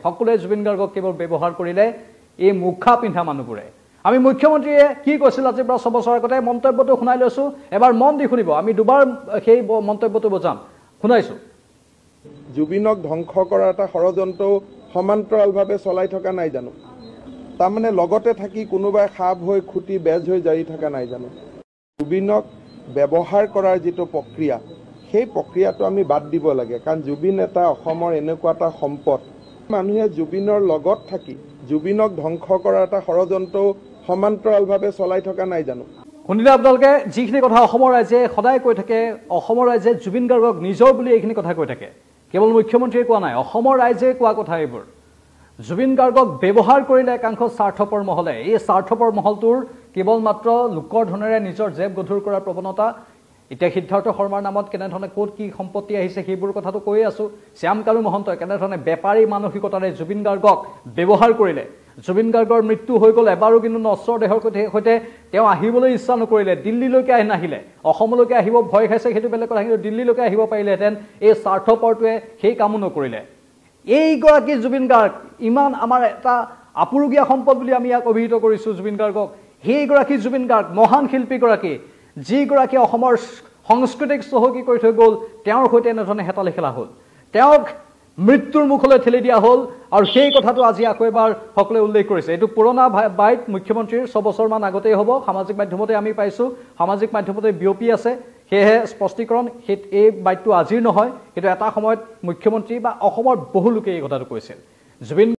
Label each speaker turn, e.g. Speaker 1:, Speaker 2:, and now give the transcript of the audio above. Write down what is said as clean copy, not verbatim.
Speaker 1: সকলোৱে জুবিন গাৰ্গক কেৱল ব্যৱহাৰ কৰিলে এই মুখা পিন্ধা মানুহবোৰে। আমি মুখ্যমন্ত্ৰীয়ে কি কৈছিল আজিৰ পৰা 6 বছৰ আগতে মন্তব্যটো শুনাই লৈছোঁ, এবাৰ মন দি শুনিব। আমি দুবাৰ সেই মন্তব্যটো বজাম, শুনাইছোঁ।
Speaker 2: জুবিনক ধ্বংস কৰাৰ এটা ষড়যন্ত্ৰও সমান্তৰালভাৱে চলাই থকা নাই জানো? তাৰমানে লগতে থাকি কোনোবাই সাপ হৈ খুটি বেজ হৈ জাৰি থকা নাই জানো? জুবিনক ব্যৱহাৰ কৰাৰ যিটো প্ৰক্ৰিয়া, সেই প্ৰক্ৰিয়াটো আমি বাদ দিব লাগে। কাৰণ জুবিন এটা অসমৰ এনেকুৱা এটা সম্পদ, মানুহে জুবিনৰ লগত থাকি জুবিনক ধ্বংস কৰাৰ এটা ষড়যন্ত্ৰও সমান্তৰালভাৱে চলাই থকা নাই জানো?
Speaker 1: শুনিলে আপোনালোকে যিখিনি কথা অসমৰ ৰাইজে সদায় কৈ থাকে, অসমৰ ৰাইজে জুবিন গাৰ্গক নিজৰ বুলি এইখিনি কথা কৈ থাকে। কেৱল মুখ্যমন্ত্ৰীয়ে কোৱা নাই, অসমৰ ৰাইজে কোৱা কথা এইবোৰ। জুবিন গাৰ্গক ব্যৱহাৰ কৰিলে একাংশ স্বাৰ্থপৰ মহলে। এই স্বাৰ্থপৰ মহলটোৰ কেৱল মাত্ৰ লোকৰ ধনেৰে নিজৰ জেপ গধুৰ কৰাৰ প্ৰৱণতা। এতিয়া সিদ্ধাৰ্থ শৰ্মাৰ নামত কেনেধৰণে ক'ত কি সম্পত্তি আহিছে সেইবোৰ কথাটো কৈয়ে আছোঁ। শ্যামকানু মহন্তই কেনেধৰণে বেপাৰী মানসিকতাৰে জুবিন গাৰ্গক ব্যৱহাৰ কৰিলে। জুবিন গাৰ্গৰ মৃত্যু হৈ গ'ল, এবাৰো কিন্তু নশ্বৰ দেহৰ সৈতে তেওঁ আহিবলৈ ইচ্ছা নকৰিলে, দিল্লীলৈকে আহি নাহিলে, অসমলৈকে আহিব ভয় খাইছে সেইটো বেলেগ কথা, কিন্তু দিল্লীলৈকে আহিব পাৰিলেহেঁতেন। এই স্বাৰ্থপৰটোৱে সেই কামো নকৰিলে। এইগৰাকী জুবিন গাৰ্গ ইমান আমাৰ এটা আপুৰুগীয়া সম্পদ বুলি আমি ইয়াক অভিহিত কৰিছোঁ জুবিন গাৰ্গক। সেইগৰাকী জুবিন গাৰ্গ মহান শিল্পীগৰাকী, যিগৰাকী অসমৰ সংস্কৃতিক চহকী কৰি থৈ গ'ল, তেওঁৰ সৈতে এনেধৰণে হেতালি খেলা হ'ল, তেওঁক মৃত্যুৰ মুখলৈ ঠেলি দিয়া হ'ল। আৰু সেই কথাটো আজি আকৌ এবাৰ সকলোৱে উল্লেখ কৰিছে। এইটো পুৰণা বাইট মুখ্যমন্ত্ৰীৰ 6 বছৰমান আগতেই হ'ব, সামাজিক মাধ্যমতে আমি পাইছোঁ, সামাজিক মাধ্যমতে বিয়পি আছে। সেয়েহে স্পষ্টীকৰণ, সেই এই বাইটটো আজিৰ নহয়, কিন্তু এটা সময়ত মুখ্যমন্ত্ৰী বা অসমৰ বহু লোকে এই কথাটো কৈছিল। জুবিন